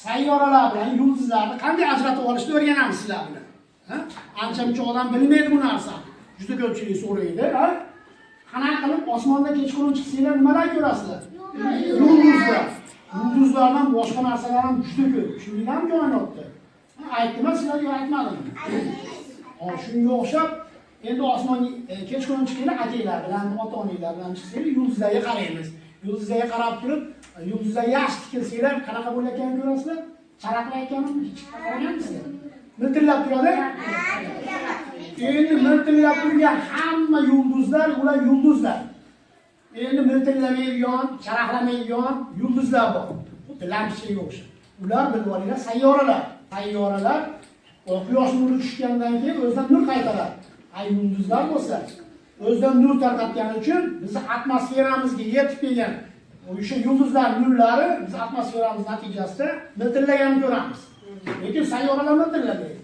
Sayyoralar bilan yulduzlarni qanday ajratib olishni o'rganamiz sizlar bilan. Ha? Ancha muncha odam bilmaydi bu narsani. Juda ko'pchilik so'raydi, ha? Qanaqa qilib osmonda kechqurun chiqsanglar nimalar ko'rasizlar? Yulduzlar. Yulduzlardan boshqa narsalar ham juda ko'p. Tushundinglarmi koinotda? Ha, aytdimmi sizlarga, aytmadimmi? Hop, shunga o'xshab endi osmonga kechqurun chiqinglar, akanglar bilan, ota-onanglar bilan chiqsanglar, yulduzlarga qaraymiz. Yulduzlarga qarab turib, yulduzlarga yaxshi tikilsanglar, qanaqa bo'layotganini ko'rasizlar? Charaqlayotganini hech qaraganmisizlar? Miltillab turadi. Endi miltillab turgan hamma yulduzlar ular yulduzlar. Endi miltillamaydigan, charaqlamaydigan yulduzlar bor. Xuddi lampochkaga o'xshab. Ular, bilib olinglar, sayyoralar. Sayyoralar quyosh nuri tushgandan keyin o'zidan nur qaytaradi. A yulduzlar bo'lsa, o'zidan nur tarqatgani uchun bizni atmosferamizga yetib kelgan o'sha yulduzlar nurlari biz atmosferamiz natijasida miltillaganini ko'ramiz. Lekin sayyoralar miltillamaydi.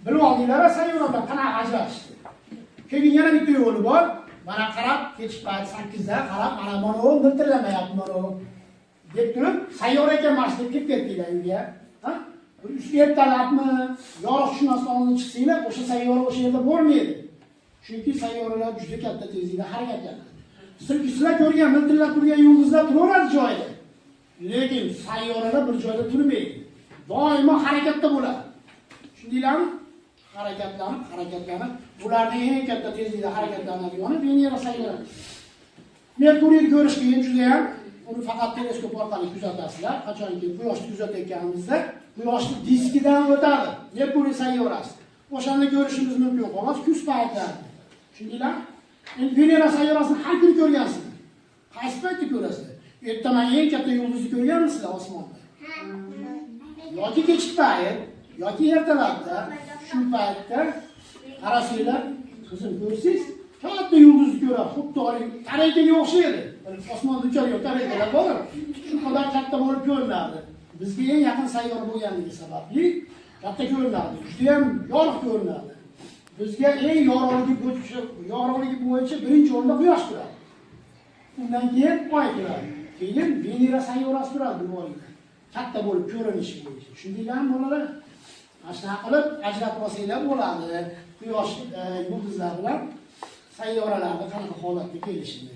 Bilib oldinglar, sayyoralar qanaqa ajratishdi. Keyin yana bitta yo'li bor. Mana qarab, kechki payt 8da qarab, mana u miltillamayapti, mana u deb turib, sayyora ekan mana shu deb kirib ketdinglar uyga. Ha? Ertalabmi, yorug' tushmasdan oldin chiqsanglar, o'sha sayyora o'sha yerda bo'lmaydi. Chunki sayyoralar juda katta tezlikda harakatlanadi. Sizlar ko'rgan miltillab turgan yulduzlar turaveradi joyida. Lekin sayyoralar bir joyda turmaydi. Doimo harakatda bo'ladi. Tushundinglarmi? Harakatlanib, harakatlanib, ularning eng katta tezlikda harakatlanadigani Venera sayyorasi. Merkuriyni ko'rish qiyin juda ham. Uni faqat teleskop orqali kuzatasizlar. Qachonki Quyoshni kuzatayotganimizda Quyoshni diskidan o'tadi Merkuriy sayyorasi. O'shanda ko'rishimiz mumkin xolos, kuz paytlarida. Tushundinglar? Endi Venera sayyorasini har kuni ko'rgansizlar. Qaysi paytda ko'rasizlar? Ertaman eng katta yulduzni ko'rganmisizlar osmonda? Yoki kechki payt, yoki ertalabda, shu paytda qarasanglar, qizim, ko'rsangiz, katta yulduzni ko'radi, xuddi haligi tarelkaga o'xshaydi. Osmonda uchadigan tarelkalar bor. Shu qadar katta bo'lib ko'rinadi. Bizga eng yaqin sayyora bo'lganligi sababli katta ko'rinadi, judayam yorug' ko'rinadi. Bizga eng yorug'ligi bo'yicha birinchi o'rinda Quyosh turadi. Undan keyin Oy turadi. Keyin Venera sayyorasi turadi, bilib olinglar. Katta bo'lib ko'rinishi bo'yicha. Tushundinglarmi, bolalar? Mana shunaqa qilib ajratib olsanglar bo'ladi. Quyosh, yulduzlar bilan sayyoralarni qanaqa holatda kelishini.